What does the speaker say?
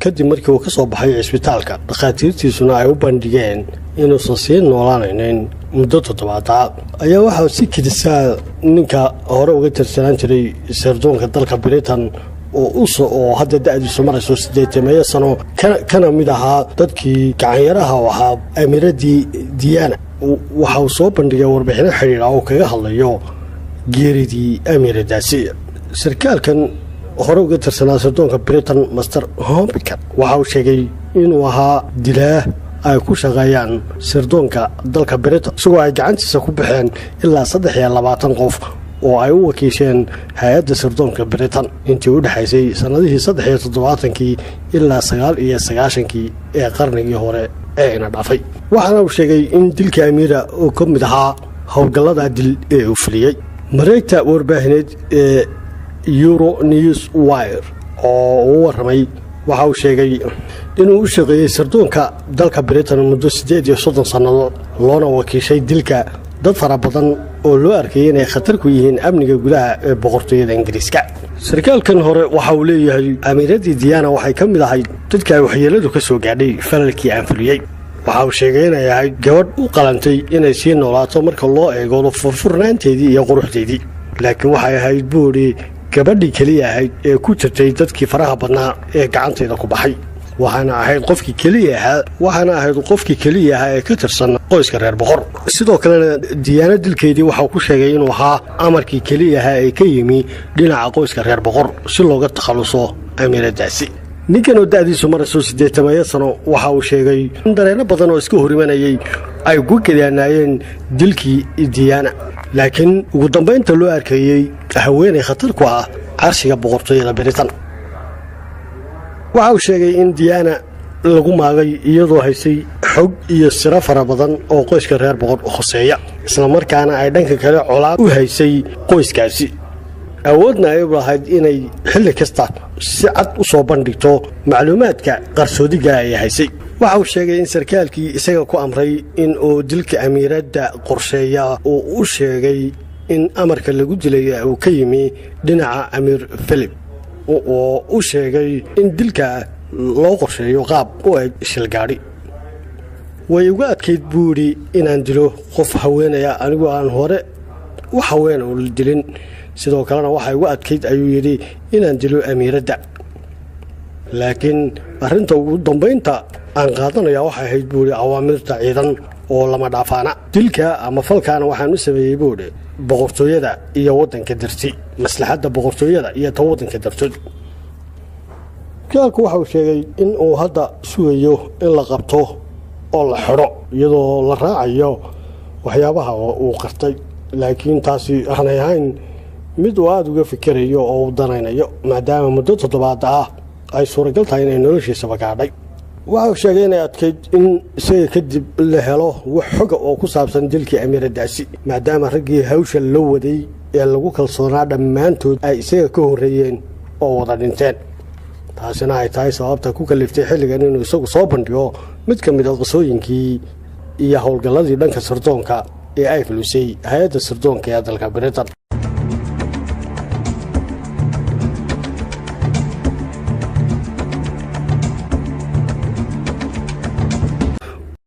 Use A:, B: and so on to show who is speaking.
A: Kadib markii uu ka soo baxay cisbitaalka, dhakhaatiirtiisuna ay u bandhigeen inuusan sii noolaanaynin muddo toddobaada, ayaa waxaa si kedisaa ninka hore uga tirsanaan jiray sirdoonka dalka Britain oo hadda da'diisu marayso 80-meeyo sano, kana mid ahaa dadkii gacanyaraha oo ahaa amiiradii Diana, waxa uu soo bandhigay warbixino xidhiidha oo kaga hadlayo geeridii amiiradaasi. Sarkaalkan hore uga tirsanaa sirdoonka Britain, Mister Hopkins, waxa uu sheegay inuu ahaa dilaa ay ku shaqeeyaan sirdoonka dalka Britain, isagoo ay gacantiisa ku baxeen ilaa 23 qof oo ay u wakiisheen hay-adda sirdoonka Britain intii u dhexaysay sannadihii 73-kii ilaa 99-kii ee qarnigii hore ee ina dhaafay. Waxaana uu sheegay in dilka amiira uu ka mid ahaa howlgallada dil ee uu fuliyey. Mareegta warbaahineed ee Euro News Wire oo uu warramay, waxa uu sheegay inuu u shaqeeyey sirdoonka dalka Britain muddo 38 sannadood, loona wakiishay dilka dad fara badan oo loo arkayay inay khatar ku yihiin amniga gudaha ee boqortooyada Ingiriiska. Sarkaalkan hore waxa uu leeyahay amiiradii Diana waxay ka mid ahayd dadka ay waxyeeladu ka soo gaadhay falalkii aan fuliyey. Waxa uu sheegay inay ahayd gabadh u qalantay inay sii noolaato marka loo eego furfurnaanteedii iyo quruxdeedii, laakiin waxay ahayd, buu idhi, gabadhii keliya ahayd ee ku jirtay dadkii faraha badnaa ee gacantayda ku baxay, waxaana ahayd qofkii keliya ahaa ee ka tirsan qoyska reer boqor. Sidoo kalena Diana dilkeedii waxau ku sheegay inuu ahaa amarkii keliya ahaa ee ka yimi dhinaca qoyska reer boqor si looga takhalluso amiiradaasi. Ninkan oo da'diisu marayso 80-meeyo sano waxa uu sheegay in dareenno badan oo iska horimanayay ay ku gadaanaayeen dilkii Diana, laakiin ugu dambaynta loo arkayey haweenay khatar ku ah carshiga boqortooyada Britain. Waxa uu sheegay in Diana lagu maagay iyadoo haysay xog iyo siro fara badan oo qoyska reer boqor khuseeya, islamarkaana ay dhanka kale colaad u haysay qoyskaasi, awoodna ay u lahayd inay xilli kasta si cad u soo bandhigto macluumaadka qarsoodiga ay haysay. Waxa uu sheegay in sarkaalkii isaga ku amray in uu dilka amiiradda qorsheeya uu u sheegay in amarka lagu dilay uu ka yimi dhinaca Amiir Philip, oo u sheegay in dilka loo qorsheeyo qaab u eg shilgaadhi. "Way uga adkayd," buu idhi, "inaan dilo qof haweenaya anigu aan hore wax haweena u dilin. Sidoo kalena waxay uga adkayd," ayuu yidhi, "inaan dilo amiiradda, laakiin arrinta ugu dambaynta aan qaadanaya waxay ahayd," buu idhi, "awaamirta ciidan oo lama dhaafaana. Dilka ama falkaana waxaan u sameeyey," buu idhi, "boqortooyada iyo waddanka darti, maslaxadda boqortooyada iyo ta waddanka dartood." Gaalku waxa uu sheegay in uu hadda sugayo in la qabto oo la xidho, iyadoo la raacayo waxyaabaha uu qartay, laakiin taasi aanay ahayn mid uu aada uga fikerayo oo uu danaynayo, maadaama muddo toddobaad ah ay suuragal tahay inay noloshiisaba gaadhay. Waxa uu sheegay inay adkayd in isaga kadib la helo wax xoga oo ku saabsan dilkii amiiradaasi, maadaama raggii hawsha loo waday ee lagu kalsoonaa dhammaantood ay isaga ka horreeyeen oo wada dhinteen, taasina ay tahay sababta ku kaliftay xilligan inuu isagu soo bandhigo mid ka mid a qisooyinkii iyo howlgalladii dhanka sirdoonka ee ay fulisay hay-adda sirdoonka ee dalka Britain.